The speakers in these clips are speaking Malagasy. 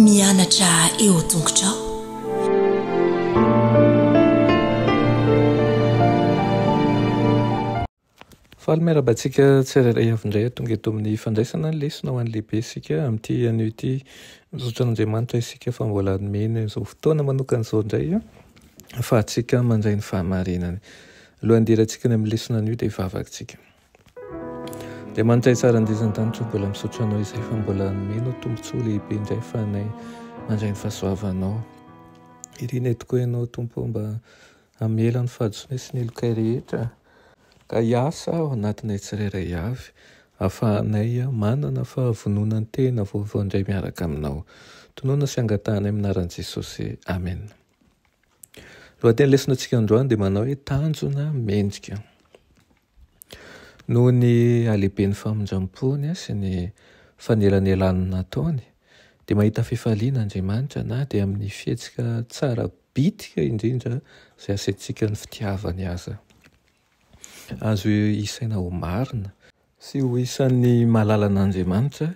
Mianatra eo an-tongotrao. Faly miarahaba antsika tsirairay avy indray tonga eto amin'ny fandraisana ny lesona ho an'ny lehibe isika amin'ity anio ity. Misaotra an'Andriamanitra isika fa mbola nomeny izao fotoana manokana izao indray ahafahantsika mandray ny fahamarinany. Alohan'ny hidirantsika any amin'ny lesona anio dia hivavaka isika. Andriamanitra tsara indrindra an-danitra, mbola misaotra anao izay fa mbola nomenao tombontsoa lehibe indray ahafahanay mandray ny fahasoavanao. Irinay tokoa ianao Tompo mba Hamela ny fahadisoanay sy ny helokay rehetra, ka hiasa ao anatinay tsirairay avy, hahafahanay manana fahavononan-tena vaovao indray miaraka Aminao. Tononina sy angatahanay amin'ny anaran'i Jesosy. Amena. Lohateny lesona antsika androany dia manao hoe tanjona mendrika. Noho ny halehiben'ny famindram-pony sy ny fanelanelanana nataony, dia mahita fifaliana Andriamanitra na dia amin'ny fihetsika tsara bitika indrindra izay asaintsika ny fitiavany aza. Azo isaina ho marina sy ho isan'ny malalan'Andriamanitra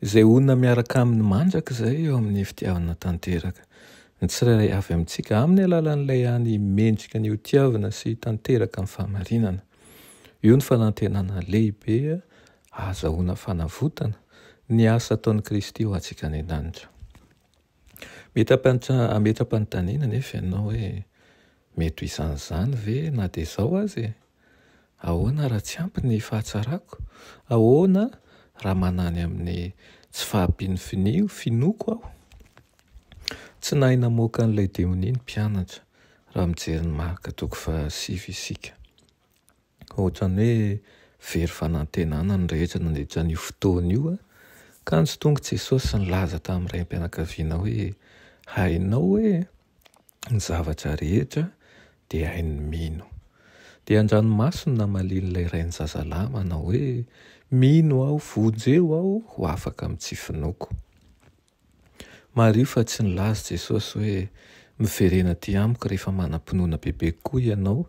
izay honina miaraka aminy mandrakizay eo amin'ny fitiavana tanteraka. Ny tsirairay avy amintsika amin'ny alalan'ilay hany mendrika ny hotiavina sy tanteraka amin'ny fahamarinana. Io ny fanantenana lehibe ahazahoana fanavotana, ny asa ataon'i Kristy ho antsika any an-danitra. Mety hametra-panontaniana anefa ianao hoe, Mety ho isan'izany ve na dia izao aza e? Ahoana raha tsy ampy ny fahatsarako? Ahoana raha manany amin'ny tsy fahampian'ny finoako aho? Tsy nahay namoaka an'ilay demonia ny mpianatra, raha mijery ny Marka toko fahasivy isika. Ohatran'ny hoe very fanantenana ny rehetra nandritra an'io fotoana io, kanjo tonga Jesosy nilaza tamin'ny raim-pianakaviana hoe, Hainao hoe ny zavatra rehetra dia hain'ny mino. Dia an-dranomaso no namalian'ilay rain'ny zazalahy manao hoe, Mino aho, vonjeo aho ho afaka amin'ny tsy finoako. Mariho fa tsy nilaza Jesosy hoe, Miverena aty amiko rehefa manam-pinoana bebe kokoa ianao,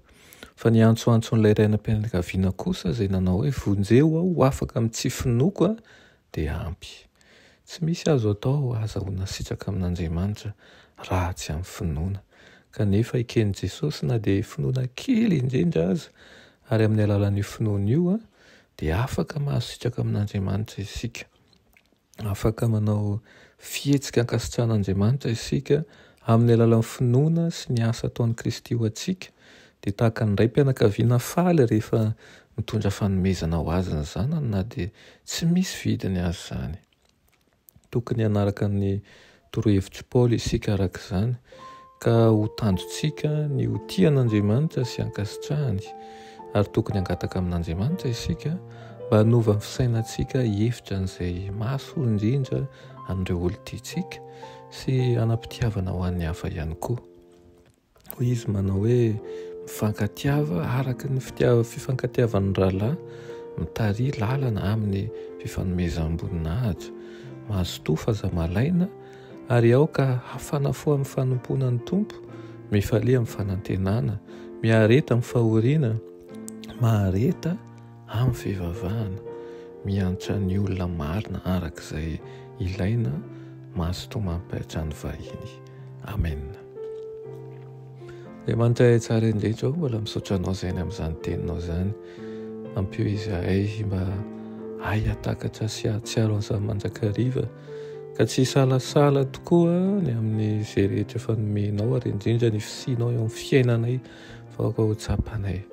fa ny antsoantson'ilay rainam-pianakaviana kosa izay nanao hoe, Vonjeo aho ho afaka amin'ny tsy finoako dia ampy. Tsy misy azo atao hahazahoana sitraka amin'Andriamanitra raha tsy amin'ny finoana. Kanefa eken'i Jesosy na dia finoana kely indrindra aza, ary amin'ny alalan'io finoana io dia afaka mahazo sitraka amin'Andriamanitra isika. Afaka manao fihetsika ankasitrahan'Andriamanitra isika amin'ny alalan'ny finoana sy ny asa ataon'i Kristy ho antsika, dia tahaka ny raim-pianakaviana faly rehefa mitondra fanomezana ho azy ny zanany na dia tsy misy vidiny aza izany. Tokony hanaraka ny torohevitr'i Paoly isika araka izany, ka ho tanjontsika ny ho tia an'Andriamanitra sy hankasitrahany, ary tokony hangataka amin'Andriamanitra isika mba hanova ny fisainantsika hihevitra an'izay mahasoa indrindra an'ireo olon-tiantsika sy hanam-pitiavana ho an'ny hafa ihany koa. Hoy izy manao hoe, Mifankatiava araka ny fifankatiavan'ny rahalahy, mitariha lalana amin'ny fifanomezam-boninahitra. Mazotoa fa aza malaina, ary aoka hafana fo amin'ny fanompoana ny Tompo, mifalia amin'ny fanantenana, miareta amin'ny fahoriana, mahareta amin'ny fivavahana, miantra ny olona marina araka izay ilaina, mazotoa mampiantrano vahiny. Amena. Andriamanitra tsara indrindra ô, mbola misaotra Anao izay ny amin'izany teninao izany. Ampio izahay mba hahay hahatakatra sy hahatsiaro an'izany mandrakariva, ka tsy hisalasala tokoa ny amin'izay rehetra efa nomenao ary indrindra ny fisianao eo amin'ny fiainanay, fa aoka ho tsapanay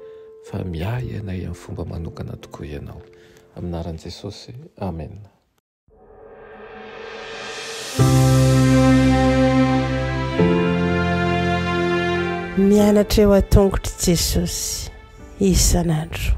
fa miahy anay amin'ny fomba manokana tokoa Ianao. Amin'ny anaran'i Jesosy, amena. Mianatra eo an-tongotr'i Jesosy isan'andro.